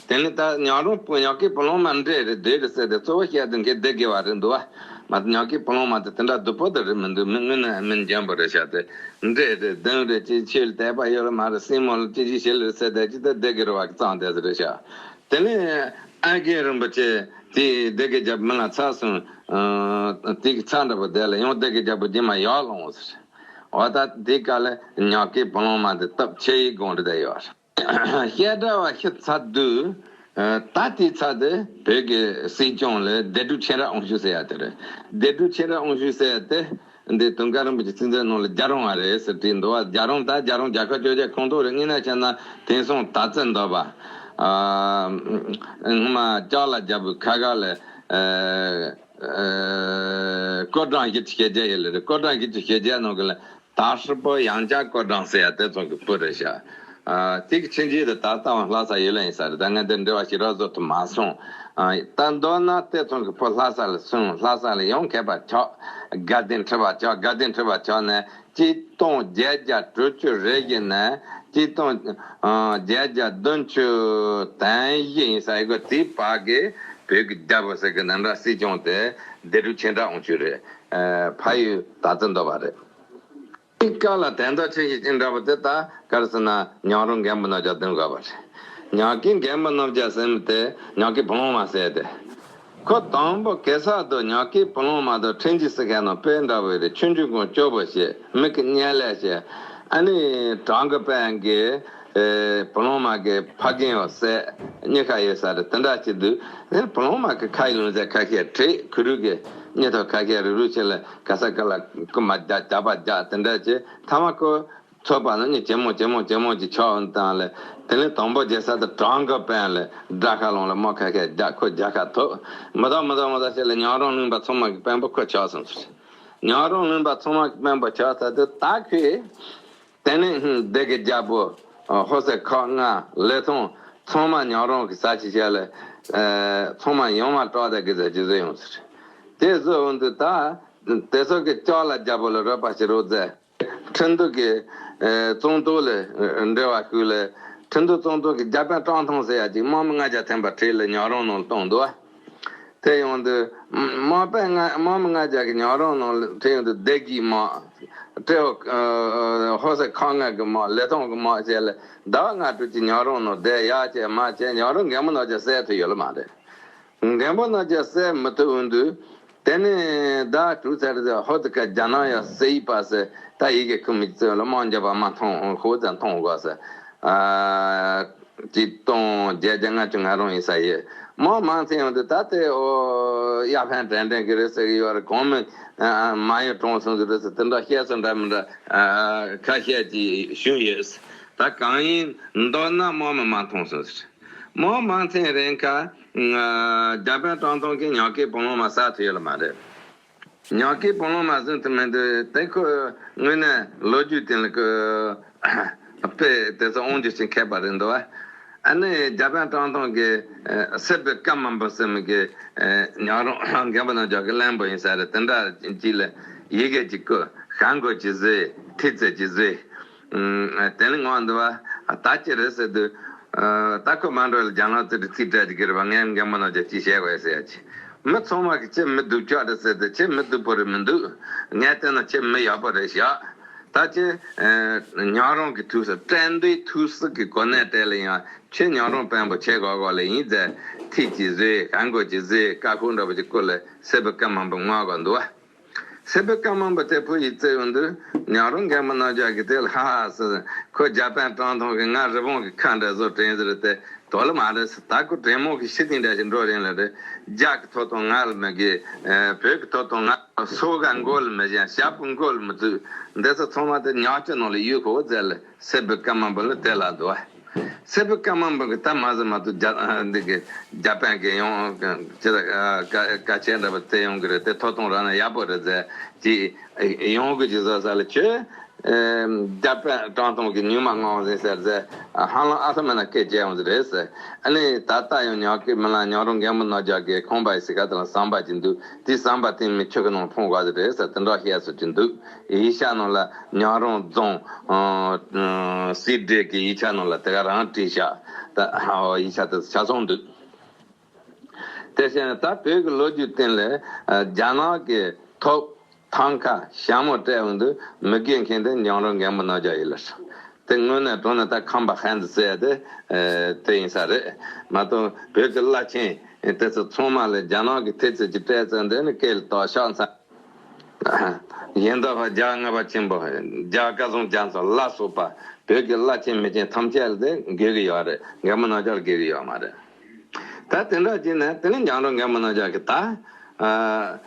དེ་ནས་ད་ཉག་རོང་བུ་ཉག་གི་བུ་ལོན་མ་འདྲེ་རེད་སྡེ་རེད་ཟེར་ཏེ་གཙོ་བོ་བཤད་དུས་མཁན་སྡེ་དགེ་བ་རེད་འདུག་བ། མ་ཉག་གི་བུ་ལོན་མ་དེ་དེ་འདྲ་སྡུག་པོ་དེ་རེད་མི་འདུག་མི་དངོས་གནས་མི་འཇོན་པོ་རེད་ཤག་དེ་འདྲེ་རེད་གདོན་རེད་ཅི་ཆོས་ལ་དད་པ་ཡོད་ལ་མ་རེད་སྲིང་མོ་ལ་ཅི་ཅི་བྱེད་ལ་རེད་ཟེར་ཏེ་ཅི་ད་སྡེ་དགེ་རུ་བ་གི་གཙང་དེ་ཟེར་རེད་ཤག་དེ་ནས་ཨ་རྒས་རིན་པོ་ཆེ་དེ་སྡེ་དགེ་རྒྱལ་པོ་མི་ལ་ཚ་སོང་། ཨ། དེ་གི་ཚ་འདྲ་པོ་དེ་ལ་ཡང་སྡེ་དགེ་རྒྱལ་པོ་རྗེས་མ་ཡར་ལོངས་ཟེར། འོ་ད་དེ་ག་ལ་ཉག་གི་བུ་ལོན་མ་དེ་སྟབས་ཆེ་ཡི་དགོངས་རེ་བསྡད་ཡོད་རེད། བཤད་གྲྭ་བ་ཤི་ཚར་དུས། ཨ། ད་དེའི་ཚར་དེ་བོད་ཀྱི་སྲིད་སྐྱོང་ལ་སྡེ་དྲུག་ཆོས་གྲགས་དབང་ཕྱུག་ཟེར་ཡ་དེ་རེད། སྡེ་དྲུག་ཆོས་གྲགས་དབང་ཕྱུག་ཟེར་ཡ་དེ། འདི་དུང་དཀར་རིན་པོ་ཆེ་ཚིག་མཛོད་ནང་ལ་རྒྱ་རོང་བ་རེད་ཟེར་བྲིས་འདུག་བ། རྒྱ་རོང་ད་རྒྱ་རོང་རྒྱལ་ཁབ་བཅོ་བརྒྱད་ཁོངས་གཏོགས་རེད། དངོས་གནས་བྱས་ན་དེང་སང་དར་རྩེ་མདོ་པ། ཨ། སྔོན་མ་ལྕགས་ལ་རྒྱལ་པོའི་ཁ་ཁ་ལ། ཨ། ཨ། ཀོ་ཀྲང་བཞི་བཅུ་ཞེ་བརྒྱད་ཡོད་ལེ་རེད། ཀོ་ཀྲང་བཞི་བཅུ་ཞེ་བརྒྱད་ནང་གི་ལ། དར་ཧྲི་པོ་ཡང་ཅག་ཀོ་ཀྲང་ཟེར་ཡ་དེ་ཚོ་གི་བུ་རེད་ཤག་ཨ། དེ་གི་ཆུང་ཆུང་དེ་ད་ལྟ་བ་ལྷ་ས་ཡུལ་ལ་ཡིན་ས་རེད། ད་ངས་འདི་འབྲེལ་བ་ཞེ་དྲག་བཟོ་ཐུབ་མ་སོང་། ཨ། ད་མདོར་ན་དེ་ཚོ་གི་བུ་ལྷ་ས་ལ་སོང་། ལྷ་ས་ལ་ཡང་མཁས་པ་ཆགས། དགའ་ལྡན་ཁྲི་པ་ཆགས། དགའ་ལྡན་ཁྲི་པ་ཆགས་ནས་ཆིག་སྟོང་བརྒྱད་བརྒྱ་དྲུག་ཅུ་རེ་བཞི་ནས་ཆིག་སྟོང་བརྒྱད་བརྒྱ་བདུན་ཅུ་དོན་བཞི་ཡིན་ས་ཡི་གོ་དེའི་བར་གི་བོད་ཀྱི་རྒྱལ་པོ་ཟེར་གི་ནང་འདྲ་སྲིད་སྐྱོང་དེ་སྡེ་དྲུག་ཆོས་གྲགས་དབང་ཕྱུག་རེད། ཨ། ཕ་ཡུལ་དར་རྩེ་མདོ་པ་རེད། དེ་ག་ལ་དོན་དག་ཆེ་ཤོས་ཅི་འདྲ་པོ་དེ་ད་ག་རེ་ཟེར་ན་ཉག་རོང་རྒན་པོ་རྣམ་རྒྱལ་དོན་དགའ་བ་རེད། ཉག་གི་རྒན་པོ་རྣམ་རྒྱལ་ཟེར་མི་དེ་ཉག་གི་བུ་ལོན་མ་ཟེར་དེ། ཁོ་དང་པོ་གེ་སར་རྡོ་ཉག་གི་བུ་ལོན་མ་དང་ཁྲིན་ཅི་སི་ཁ་ནང་དཔེ་འདྲ་བོ་རེད། ཆུང་ཆུང་ཀུན་སྐྱོ་པོ་བྱེད་མི་གི་གཉལ་ལས་བྱེད། ཨ་ནི་བྲང་གི་པན་གི་ཨེ། བུ་ལོན་མ་གི་ཕ་རྒན་བ་ཟས་གཉིས་ཀ་ཡོད་ས་རེད། དེ་འདྲ་བྱེད་དུས་ཨེ། བུ་ལོན་མ་གི་ཁ་ཡི་ལུང་ཟས་ཁ་ཤས་བྲིས། གུ་རུ་གི་གཉིས་ཐོག་ཁ་ཤས་རུ་རུ་བྱེད་ལ། ག་ས་ག་ལ་རྐུ་མ་རྒྱག་རྒྱག་པ་རྒྱག་དེ་འདྲ་བྱེད། ཐ་མ་ཁོ་ཚོད་པ་ནི་ནི་ཇེ་མང་ཇེ་མང་ཇེ་མང་ཅིག་ཆགས་འོང་དང་ལས། དེ་ནས་དང་པོ་རྒྱལ་ས་དེ་བྲང་གི་པན་ལས་དགྲ་ཁ་ལོང་ལ་དམག་ཁ་ཤས་རྒྱག་ཁོ་རྒྱལ་ཁ་ཐོབ། མི་ཐོག་མི་ཐོག་མི་ཐོག་བྱེད་ལ་ཉག་རོང་གླིང་པ་ཚང་མ་གི་དཔོན་པོ་ཁོ་ཆགས་སོང་ཟེར། ཉག་རོང་གླིང་པ་ཚང་མ་གི་དཔོན་པོ་ཆགས་ཚར་དུས་ད་ཁོས། དེ་ནས་སྡེ་དགེ་རྒྱལ་པོ། ཧོ་སེ་ཁག་ལྔ་ལི་ཐང་ཚང་མ་ཉག་རོང་གི་ས་ཆ་བྱས་ལ། ཚང་མ་ཡང་མ་སྐྲག་དེ་གི་ཟེར་གྱི་བཟོས་ཡོང་ཟེར། དེ་བཟོས་འོང་དུས་ད། དེ་ཚོ་གི་ལྕགས་ལ་རྒྱལ་པོ་ལ་རོགས་པ་བྱེད་རོགས་མཛད། ཁྲིན་ཏུ་གི་ཙོང་ཏུ་ལ་འབྲེལ་བ་ཞུས་ལ། ཁྲིན་ཏུ་ཙོང་ཏུ་གི་རྒྱ་པན་ཀྲང་ཐང་ཟེར་ཡ་ཅིག་དམག་མི་ལྔ་བརྒྱ་ཐམ་པ་ཁྲིད་ལ་ཉག་རོང་ནང་ལ་གཏོང་འདུག་བ། དེ་ཡོང་དུས་དམག་དཔོན་ལྔ་དམག་མི་ལྔ་བརྒྱ་གི་ཉག་རོང་ནང་ལ་ཁྲིད་ཡོང་དུས་སྡེ་དགེའི་དམག་ཏྲེ་ཧོ་ཧོ་སེ་ཁག་ལྔ་གི་དམག་ལི་ཐང་གི་དམག་བྱས་ལ་ཟླ་བ་ལྔ་དྲུག་ཅིག་ཉག་རོང་ནང་བསྡད་ཡག་བྱས་མ་བྱས་ཉག་རོང་རྒན་པོ་རྣམ་རྒྱལ་བསད་ཐུབ་ཡོད་ལ་མ་རེད། རྒན་པོ་རྣམ་རྒྱལ་བསད་མི་ཐུབ་འོང་དུས། དེ་ནས་ཟླ་དྲུག་ཚར་དུས་ཧོ་ཏི་ཀ་རྒྱ་ནག་ཡ་སེ་ཡི་པ་སེ་ད་ཡི་གེ་ཁུ་མི་ཚོས་ལ་དམག་འཇོག་པ་མ་མཐོང་ཧོ་ཙམ་མཐོང་དགོས་སེ། ཨ། ཅིག་སྟོང་བརྒྱད་བརྒྱ་ལྔ་བཅུ་ང་རང་ཡིན་ས་ཡི། དམག་མང་ཚན་ཡོང་དུས་ད་དེ་ཨོ་ཡ་ཕན་དྲན་དྲན་གི་རེད་ཟེར་གི་ཡོད་རེད། གོང་མི་མ་ཡོད་གྲོངས་སོང་ཟེར་རེད་ཟེར་དེ་འདྲ་བཤད་སོང་འདྲ་མི་འདྲ་ཁ་ཤས་ཀྱིས་ཞུས་ཡོད། ད་གང་ཡིན་མདོར་ན་དམག་མི་མ་མཐོང་སོང་ཟེར། དམག་མང་ཚན་རན་ཁ། རྒྱ་པན་ཀྲང་ཐང་གིས་ཉག་གི་བུ་ལོན་མ་ཟ་ཐུབ་ཡོད་ལ་མ་རེད། ཉག་གི་བུ་ལོན་མ་ཟིན་ཐུབ་མི་འདུག་དེ་ཁོ་དངོས་གནས་ལོ་རྒྱུས་སྟེང་ལ་ཁོ་དཔེ་དེ་ཚོ་དབང་སྒྱུར་ཅན་མཁས་པ་རེད་འདུག་བ། ཨ་ནི་རྒྱ་པན་ཀྲང་ཐང་གི་སྲིད་པའི་བཀའ་མ་འབུམ་ཟེར་མི་གི་ཉག་རོང་རྒན་པ་རྣམ་རྒྱལ་གི་བློན་པོ་ཡིན་ས་རེད། དེ་འདྲ་ཅིག་ལ་ཡི་གེ་ཅིག་བཀོད་ཤ་མགོ་ཅིག་བཟོས་ཐིག་ཚད་ཅིག་བཟོས། དེ་ནི་ངོ་འདི་བ་ད་ཅི་རེད་ཟེར་དུས། ད་ཁོ་མ་འགྲོ་ལ་རྒྱ་ནག་ཚོ་དེ་རྩིས་སྤྲད་ཀྱི་རེད་བ། ངས་རྒན་པ་རྣམས་ཀྱིས་ཅི་བཤད་དགོས་ཟེར་ཡ་ཅི། མི་ཚང་མ་གི་ཁྱེད་མི་སྡུག་ཅག་རེད་ཟེར་དུས་ཁྱེད་མི་སྡུག་པོ་རེད་མི་འདུག་ངས་བལྟས་ན་ཁྱེད་མི་ཡག་པོ་རེད་ཤག་ད་ཁྱེད་ཉག་རོང་གི་ཐུགས་སུ་དྲན་འདུས་ཐུགས་སུ་གི་གོ་གནས་སྤྲད་ལ་ཡང་ཁྱེད་ཉག་རོང་དཔོན་པོ་ཆེ་གོ་གོ་ལ་ཡིན་ཟེར་ཐིག་ཅིག་བཟོས་ཤ་མགོ་ཅིག་བཟོས་ཀ་ཁུག་འདྲ་པོ་ཅིག་བསྐུར་ལ་སྲིད་པའི་བཀའ་མ་འབུམ་མངགས་གོ་འདུག་བ། སྲིད་པའི་བཀའ་མ་འབུམ་དེ་ཕུ་ཡིས་བརྩི་ཡོང་དུས་ཉག་རོང་རྒན་པ་རྣམ་རྒྱལ་གྱིས་དེ་ལ་ཧ་ཧ་ཟེར། ཁོ་རྒྱ་པན་ཀྲང་ཐང་གིས་ང་རི་བོང་གི་ཁ་འདྲ་བཟོ་དྲན་ཟེར་ཏེ་དོ་ལ་མ་རེད་ཟེར། ད་ཁོ་དྲན་མོ་གི་ཤི་ཐིང་འདྲ་ཞིག་འགྲོ་རན་ལ་རེད། རྒྱ་གི་ཐོབ་ཐང་ང་ལ་མི་དགོས། བོད་ཀྱི་ཐོབ་ཐང་ང་ལ་སོ་ག་མགོ་ལ་མི་བཞེངས། ཞབས་པུ་མགོ་ལ་མི་བཙུགས། འདི་ཚོ་ཚང་མ་དེ་ཉག་ཆུ་ནང་ལ་ཡོད་ཁོ་ཟེར་ལ། སྲིད་པའི་བཀའ་མ་འབུམ་ལ་དེ་ལ་འདུག་བ། སྲིད་པའི་བཀའ་མ་འབུམ་གྱི་ད་མ་ཟིན་མ་ཐུབ་རྒྱ་འདི་གི་རྒྱ་པན་གྱི་ཡོང་ཅི་ལ་བཀའ་ཆད་འདྲ་པོ་བཙལ་ཡོང་གི་རེད་དེ་ཐོབ་ཐང་རག་ན་ཡག་པོ་རེད་ཟེར་གྱི་ཡོང་གི་ཅི་བཟོ་ས་ལ་ཁྱོད་ ཨེ་རྒྱ་དཔོན་ཀྲང་ཏུང་གིས་ཉུལ་མ་མངའ་བ་ཟིན་ཟེར་ཟེར། ཧ་ལམ་ཨ་ཐ་མ་ན་སྐད་རྒྱག་ཡོང་ཟེར་རེད་ཟེར། ཨ་ནི་ད་ལྟ་ཡང་ཉག་གི་མི་ལ་ཉག་རོང་རྒན་པོ་རྣམ་རྒྱལ་གྱི་ཁང་པ་ཡི་སི་ཁ་དེ་ལ་ཟམ་པ་ཅིག་འདུག་དེ་ཟམ་པ་དེ་མི་ཆུ་གི་ནང་འཕངས་དགོས་ཟེར་རེད་ཟེར། དེ་འདྲ་བཤད་སྲོལ་ཅིག་འདུག་ཡིག་ཆ་ནང་ལ་ཉག་རོང་རྫོང་ཨ་སྲིད་འབྲེལ་གྱི་ཡིག་ཆ་ནང་ལ་དེ་ག་རང་བྲིས་བཞག་ད་ཡིག་ཆ་དེ་ཆ་ཚང་འདུག་དེ་བཞིན་ད་བོད་ཀྱི་ལོ་རྒྱུས་སྟེང་ལ་ཨ་རྒྱ་ནག་གི་ཐོབ་ཐང་ཁ་ཞྭ་མོ་སྤྲད་འོང་དུས་མི་དགེ་མཁན་དེ་ཉག་རོང་རྒན་པོ་རྣམ་རྒྱལ་ཡིན་ལ། དེ་དངོས་གནས་དྲང་གནས་ད་ཁམས་པ་ཧན་ཟེར་ཡ་དེ་ཨེ་དེ་ཡིན་ས་རེད་མ་གཏོགས། བོད་ཀྱི་བླ་ཆེན་དེ་ཚོ་ཚང་མ་ལ་རྒྱ་ནག་གི་ཐེལ་ཙེ་གྱི་སྤྲད་ཙང་དེ་ནི་སྐད་ལ་དོགས་ཤག་མཚན། ཡིན་ད་བ་རྒྱལ་ལྔ་པ་ཆེན་པོ་རྒྱལ་བཀའ་བཟང་རྒྱ་མཚོ་ལ་སོགས་པ་བོད་ཀྱི་བླ་ཆེན་མི་ཆེན་ཐམས་ཅད་ལ་དེ་དགོས་ཀྱི་ཡོད་རེད། རྒན་པོ་རྣམ་རྒྱལ་དགོས་ཀྱི་ཡོད་མ་རེད། ད་དེ་འདྲ་བྱས་ནས་དེ་ནས་ཉག་རོང་རྒན་པོ་རྣམ་རྒྱལ་གྱིས་ད་ཨ་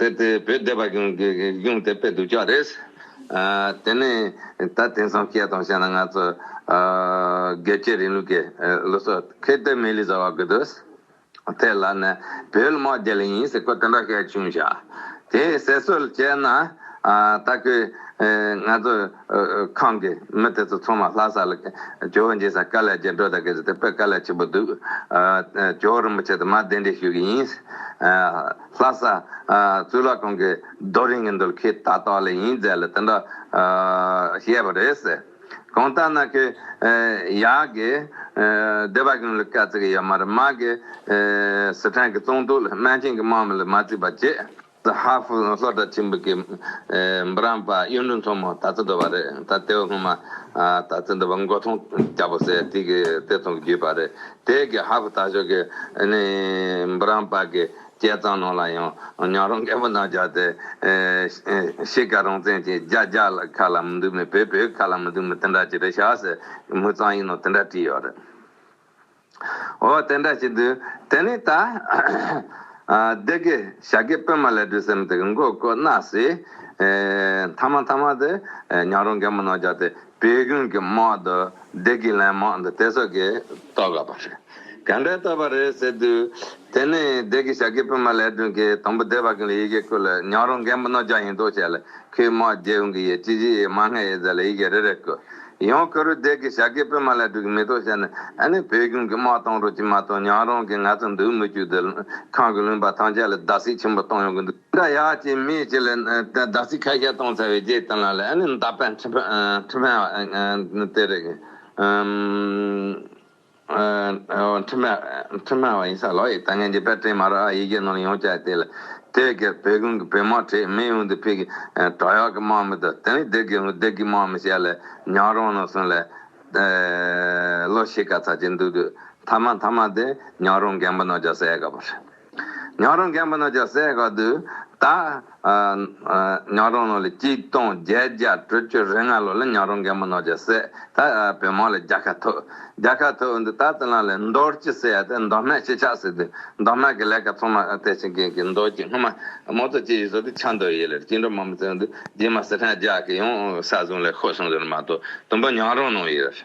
དེ་དེ་བོད་སྡེ་པ་གཞུང་གི་གཞུང་དེ་དཔེ་སྡུག་ཅག་རེད། ཨ་དེ་ནས་ད་དེང་སང་སྐད་དང་བཤད་ན་ང་ཚོ་ཨ་རྒྱལ་གཅེས་རིང་ལུགས་ཀྱི་ཨ་སློབ་གསོ་ཁེ་ཏེ་མེ་ལི་ཟ་བ་དགོས་འདུག་དེ་ལ་ནི་བོད་ལ་དམག་རྒྱག་ལེ་ཡིན་ཟེར་ཁོ་དེ་འདྲ་སྐད་བྱུང་བཞག་དེ་ཟེར་སྲོལ་བྱས་ན་ཨ་ད་ཁོས་ཨ་ང་ཚོ་ཨ་ཨ་ཁམས་ཀྱི་མི་དེ་ཚོ་ཚང་མ་ལྷ་ས་ལ་ཇོ་བོ་མཇལ་ས་དཀའ་ལས་རྒྱག་འགྲོ་ད་གི་ཟེར་དེ་དཔེ་དཀའ་ལས་ཆེན་པོ་འདུག་ཨ་ཨ་ཇོ་བོ་རིན་པོ་ཆེ་དང་མར་གདན་འདྲེན་ཞུ་གི་ཡིན། ཨ་ལྷ་ས་ཨ་གཙུག་ལག་ཁང་གི་རྡོ་རིང་གི་མདོ་ལ་ཁོས་ད་ལྟ་ལ་ཡིན་མཛད་ལ་དེ་འདྲ་ཨ་བཤད་པ་རེད་ཟེར། གང་ལྟར་ན་ཁོས་ཨ་ཡར་གི་ཨ་སྡེ་པ་གཞུང་ལ་བཀའ་བརྩི་གི་ཡོད་མ་རེད། མར་གི་ཨ་སི་ཁྲོན་གྱི་གཙང་ཏོག་ལ་སྨན་ཆེན་གྱི་དམག་མི་ལ་མ་བརྩིས་པ་བྱས། ཧ་ཧྥུ་སློབ་གྲྭ་ཆེན་པོ་གི་ཨེ་འབུམ་རམས་པ་གཡུང་དྲུང་མཚོ་མོ་ད་ལྟ་འདུག་པ་རེད། ད་ལྟའི་སྔོན་མ་ཨ་ད་ལྟ་འདུག་པ་མགོ་ཐོང་རྒྱལ་པོ་ཟེར་དེ་གི་དེ་ཚོ་གི་བརྒྱུད་པ་རེད། དེ་གི་ཧ་ཧྥུ་ད་ཞོ་གི་ཨ་ནི་འབུམ་རམས་པ་གི་བསྐྱེད་རྩ་ནང་ལ་ཡང་ཉག་རོང་རྒན་པོ་རྣམ་རྒྱལ་དེ་ཨེ་ཤི་ཀ་རང་བཙན་གྱི་རྒྱ་རྒྱ་ལ་ཁ་ལ་མི་འདུག་མི་བོད་བོད་ཁ་ལ་མི་འདུག་མི་དེ་འདྲ་ཅིག་རེད་ཤག་ཟེར་མུ་གཙང་ཡིག་ནང་དེ་འདྲ་བྲིས་ཡོད་རེད། འོ་དེ་འདྲ་བྱེད་དུས་དེ་ནས་ད་ཨ་སྡེ་དགེ་ཞྭ་དགེ་པད་མ་ལེགས་སྒྲོན་ཟེར་མི་དེ་གི་མགོ་བསྐོར་ན་ཟེར། ཨེ་མཐའ་མ་མཐའ་མ་དེ་ཨེ་ཉག་རོང་རྒན་པོ་རྣམ་རྒྱལ་དེ་བོད་གཞུང་གི་དམག་དང་སྡེ་དགེ་ལན་དམག་འདི་དེ་ཚོ་གི་གཏོར་དགོས་པ་རེད། ག་འདྲ་གཏོར་བ་རེད་ཟེར་དུས་དེ་ནས་སྡེ་དགེ་ཞྭ་དགེ་པད་མ་ལེགས་སྒྲོན་གྱིས་དང་པོ་སྡེ་པ་ཀུན་ལ་ཡི་གེ་བསྐུར་ལ་ཉག་རོང་རྒན་པོ་རྣམ་རྒྱལ་ཡིན་མདོག་བྱས་ལ། ཁོས་དམག་རྒྱག་ཡོང་གི་ཡོད། ཅི་ཞིག་ཡོད་མ་སྔ་ཡོད་ཟེར་ལ་ཡི་གེ་རེ་རེ་བསྐུར། ཡང་ཁོ་རུ་སྡེ་དགེ་ཞྭ་དགེ་པད་མ་ལེགས་སྒྲོན་གྱིས་མེ་ཏོག་བཤད་ནས་ཨ་ནི་བོད་གཞུང་གི་དམག་གཏོང་རོགས་ཅིག་མ་གཏོགས་ཉག་རོང་གི་ང་ཚོ་འདུག་མི་བཅུག་དེ་ཁམས་ཀྱི་ལུང་པ་ཐམས་ཅད་ལ་བརྡབ་གསིག་ཆེན་པོ་གཏོང་ཡོང་གི་འདུག་འདྲ་ཡག་ཅིག་མི་ཅིག་ལ་བརྡབ་གསིག་ཁ་ཤས་གཏོང་ཚར་བའི་རྗེས་དེ་ལ་ཨ་ནི་མདའ་དཔོན་ཁྲི་དཔོན་ཁྲི་དཔོན་དེ་རེད། ཨ་ཨ་ཁྲི་མ་ཁྲི་མ་བ་ཡིན་ས་ལོ་ཡི་ད་ངན་གྱི་པད་སྤྲིན་མ་ར་ཡི་གེ་ནང་ཡོང་བྱ་དེ་ལ་དེ་གར་བོད་གཞུང་གི་བོད་དམག་ཁྲིད་མི་ཡོང་དུ་ཕི་གི་དྲག་ཡག་གི་དམག་མི་དང་དེ་ནི་སྡེ་དགེ་སྡེ་དགེ་དམག་མི་བྱས་ལ་ཉག་རོང་ནང་སོང་ལ་ལོ་ཤི་ཀ་ཚ་ཅན་འདུག་དུས་མཐའ་མ་མཐའ་མ་དེ་ཉག་རོང་རྒན་པོ་རྣམ་རྒྱལ་ཟེར་ཡ་ག་པར། ཉག་རོང་རྒན་པོ་རྣམ་རྒྱལ་ཟེར་ག་དུས་ད་ཨ་ཨ་ཉག་རོང་ནང་ལ་གཅིག་སྟོང་བརྒྱད་བརྒྱ་དྲུག་ཅུ་རེ་ལྔ་ལོ་ལ་ཉག་རོང་རྒན་པོ་རྣམ་རྒྱལ་ཟེར་ད་ཨ་བོད་དམག་ལ་རྒྱལ་ཁ་ཐོབ། རྒྱལ་ཁ་ཐོབ་འདི་ད་དེ་ལ་ལ་མདོ་སྤྱི་ཟེར་ཡ་དེ་མདོ་སྨད་སྤྱི་ཁྱབ་ཟེར་དུས་མདོ་སྨད་ཀྱི་ལས་ཀ་ཚང་མ་དེ་ཕྱིན་མཁན་གྱི་མདོ་སྤྱི་སྔོན་མ་མང་གཙོ་སྤྱི་ཡི་བཟོ་དུས་ཆ་མདོ་ཡི་ལ་སྐྱིད་འགྲོ་མང་པོ་ཟེར་འདུག་རྗེས་མ་སི་ཁྲོན་རྒྱ་གི་ཡང་ས་བཟུང་ལས་ཤོར་སོང་ཟེར་མ་གཏོགས་དུམ་བུ་ཉག་རོང་ནང་ཡོད།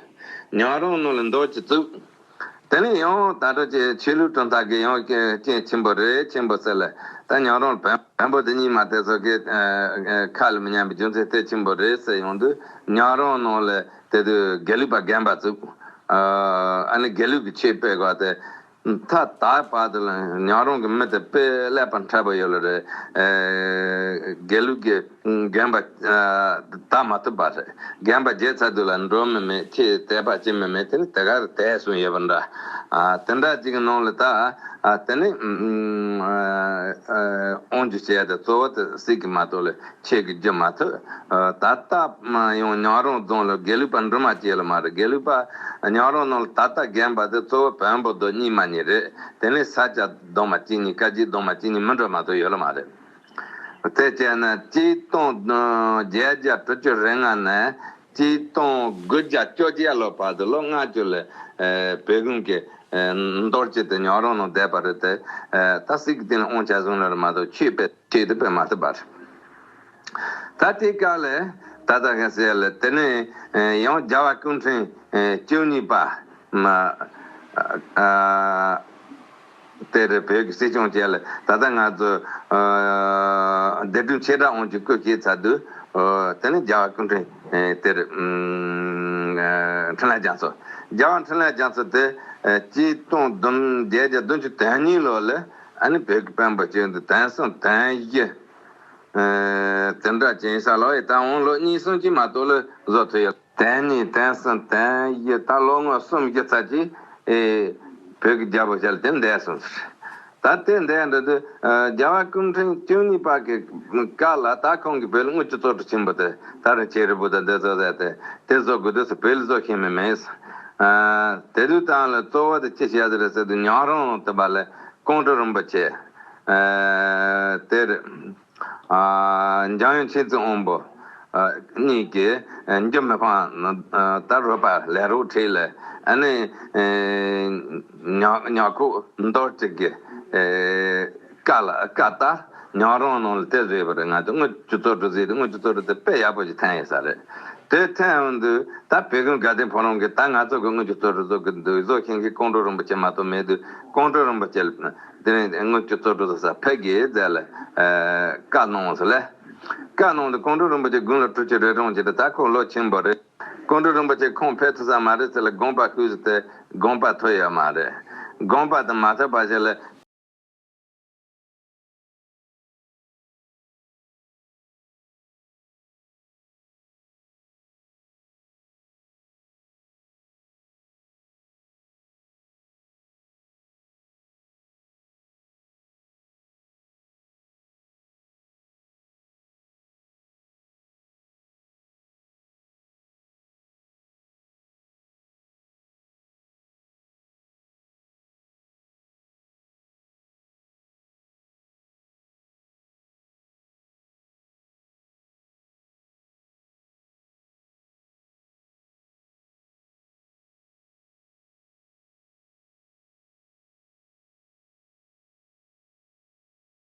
ཉག་རོང་ནང་ལ་མདོ་སྤྱི་བཙུགས། དེ་ནས་ཡང་ད་ལྟ་ཆེ་ཆོས་ལུགས་གྲུབ་མཐའ་གི་ཡང་རྐྱེན་ཆེན་པོ་རེད་ཆེན་པོ་ཟེར་ལ་ད་ཉག་རོང་བོན་བོན་པོ་དེ་གཉིས་མ་དེ་ཚོ་གི་ཁ་ལ་མི་ཉན་པའི་རྒྱུ་མཚན་དེ་ཆེན་པོ་རེད་ཟེར་ཡོང་དུས་ཉག་རོང་ནང་ལ་དེ་དུས་དགེ་ལུགས་པ་རྒན་པ་བཙུགས། ཨ་ནི་དགེ་ལུགས་ཀྱི་ཆོས་སྤེལ་དགོས་ཏེ། ད་ད་བར་དུ་ལ་ཉག་རོང་གི་མི་དེ་དཔེ་ཀླད་པ་མཁྲེགས་པོ་ཡོད་ལ་རེད། ཨེ་དགེ་ལུགས་ཀྱི་རྒན་པ་ད་མ་ཐུབ་པ་རེད། རྒན་པ་བརྗེད་ཚར་དུས་ལ་འགྲོ་མི་མེད་ཁྱེད་དད་པ་བྱེད་མི་མེད་དེ་ནི་དེ་ག་རེ་དད་སོང་ཡོད་པ་འདྲ། ཨ་དེ་འདྲ་ཅིག་གི་ནང་ལ་ད་ཨ་དེ་ནི་ཨ་དབང་སྒྱུར་བྱས་ཏེ་གཙོ་བོ་དེ་སྲིད་ཀྱི་མ་གཏོགས་ལ། ཆོས་ཀྱི་རྒྱུ་མ་ཐུབ། ད་ལྟ་ཡང་ཉག་རོང་རྫོང་ལ་དགེ་ལུགས་པ་འབྲུ་མ་སྐྱེས་ལ་མ་རེད། དགེ་ལུགས་པ་ཉག་རོང་ནང་ལ་ད་ལྟ་རྒན་པ་དེ་གཙོ་བོ་བོན་པོ་རྡོ་གཉིས་མ་གཉིས་རེད། དེ་ནས་ས་སྐྱ་གདོང་མ་གཅིག་གཉིས་བཀའ་བརྒྱུད་གདོང་མ་གཅིག་གཉིས་མི་འདྲ་མ་གཏོགས་ཡོད་ལ་མ་རེད། དེ་བྱས་ན་གཅིག་སྟོང་བརྒྱད་བརྒྱ་དྲུག་ཅུ་རེ་ལྔ་ནས་གཅིག་སྟོང་དགུ་བརྒྱ་བཅོ་བརྒྱད་ལོ་བར་དུ་ལོ་ལྔ་བཅུ་ལ་བོད་གཞུང་གི་མདོ་སྤྱི་དེ་ཉག་རོང་ནང་བསྡད་པ་རེད་དེ། ད་སྲིད་ཀྱི་སྟེང་ལ་དབང་ཆ་བཟུང་ལ་རེད་མ་གཏོགས་ཆོས་སྤེལ། ཆེད་དུ་དཔེ་མ་ཐུབ་པར། ད་དེ་སྐབས་ལ་ད་ལྟ་ག་ཟེར་ལ་དེ་ནས་ཡང་རྒྱལ་བ་སྐུ་ཕྲེང་བཅུ་གཉིས་པ་མ་ཨ་དེ་རེད། བོད་ཀྱི་སྲིད་སྐྱོང་བཅས་ལ་ད་ལྟ་ང་ཚོ་ཨ་སྡེ་དྲུག་ཆེ་དགྲ་དབང་གི་སྐུ་སྐྱེས་ཚར་དུས་ ཨོ། དེ་ནས་རྒྱལ་བ་སྐུ་ཕྲེང་དེར་འཕྲིན་ལས་རྒྱ་མཚོ། རྒྱལ་བ་འཕྲིན་ལས་རྒྱ་མཚོ་དེ་ཆིག་སྟོང་བདུན་བརྒྱད་བརྒྱ་བདུན་ཅུ་དོན་གཉིས་ལོ་ལ་ཨ་ནི་བོད་ཀྱི་བོན་པོ་སྤྱི་འདུས་དོན་གསུམ་དོན་བཞི་དེ་འདྲ་ཅན་ས་ལོ་ཡི་ད་འོང་ལོ་གཉིས་གསུམ་གྱི་མ་གཏོགས་ལ་བཟོ་ཐུབ་ཡོད། དོན་གཉིས་དོན་གསུམ་དོན་བཞི་ད་ལོ་ངོ་གསུམ་བཞི་ཚར་གྱི་བོད་ཀྱི་རྒྱལ་པོ་ཞལ་དེ་འདས་སོང་ཟེར། ད་དེ་འདས་འདྲ་དུས་རྒྱལ་བ་སྐུ་ཕྲེང་བཅུ་གཉིས་པ་གི་སྐབས་ལ་ད་ཁོང་གིས་བོད་ལ་དངུལ་གྱི་གཙོ་གྲུབ་ཆེན་པོ་དེ་ད་རུང་ཆེ་རིལ་བུ་དང་དེ་ཚོ་ཟེར་ཏེ་དེ་བཟོ་དགོས་དུས་སུ་བོད་ལ་བཟོ་ཤེས་མི་མེད། དེ་དུས་དང་ལ་གཙོ་བོ་དེ་ཅི་བྱས་ཟེར་ཟེར་དུས་ཉང་རོང་དེ་པ་ལ་ཀོང་སྤྲུལ་རིན་པོ་ཆེ་དེར། འཇམ་དབྱངས་མཁྱེན་བརྩེ་དབང་པོ་གཉིས་ཀྱིས་འཇུ་མི་ཕམ་ད་རོལ་པ་ལས་རོགས་ཁྲིད་ལས་ཨ་ནི་ཉག་ཉག་ཁུག་མདོ་གཅིག་གི་བཀའ་ལ་བཀའ་ལྟར་ཉག་རོང་ནང་ལ་དེ་བཟོས་པ་རེད། ང་ཚོ་དངུལ་གྱི་གཙོ་གྲུབ་ཟེར་ཏེ་དངུལ་གྱི་གཙོ་གྲུབ་དེ་དཔེ་ཡག་པོ་ཞིག་ཐོན་ཡོད་ས་རེད། དེ་ཐོན་འོང་དུས་ད་བོད་ཁམས་དགའ་ལྡན་ཕོ་བྲང་གིས་ད་ང་ཚོ་གི་དངུལ་གྱི་གཙོ་གྲུབ་བཟོ་གི་འདུག་བཟོ་མཁན་གྱི་ཀོང་སྤྲུལ་རིན་པོ་ཆེ་མ་གཏོགས་མེད་དུས་ཀོང་སྤྲུལ་རིན་པོ་ཆེ་ལ་དེ་རིང་དངུལ་གྱི་གཙོ་གྲུབ་བཟོ་ས་ཕེབས་དགོས་ཟེར་ལ་བཀའ་གནང་སོང་ལས། བཀའ་གནང་དུས་ཀོང་སྤྲུལ་རིན་པོ་ཆེ་དགུང་ལོ་དྲུག་ཅུ་རེ་གྲངས་ཀྱི་རེད། ད་ཁོང་ལོ་ཆེན་པོ་རེད། ཀོང་སྤྲུལ་རིན་པོ་ཆེ་ཁོང་ཕེབས་ཐུབ་ས་མ་རེད་ཟེར་ལ་དགོངས་པ་ཞུས་ཟེར་ཏེ་དགོངས་པ་ཐོབ་ཡོད་མ་རེད། དགོངས་པ་དེ་མ་ཐོབ་པ་ཞིག་ལ་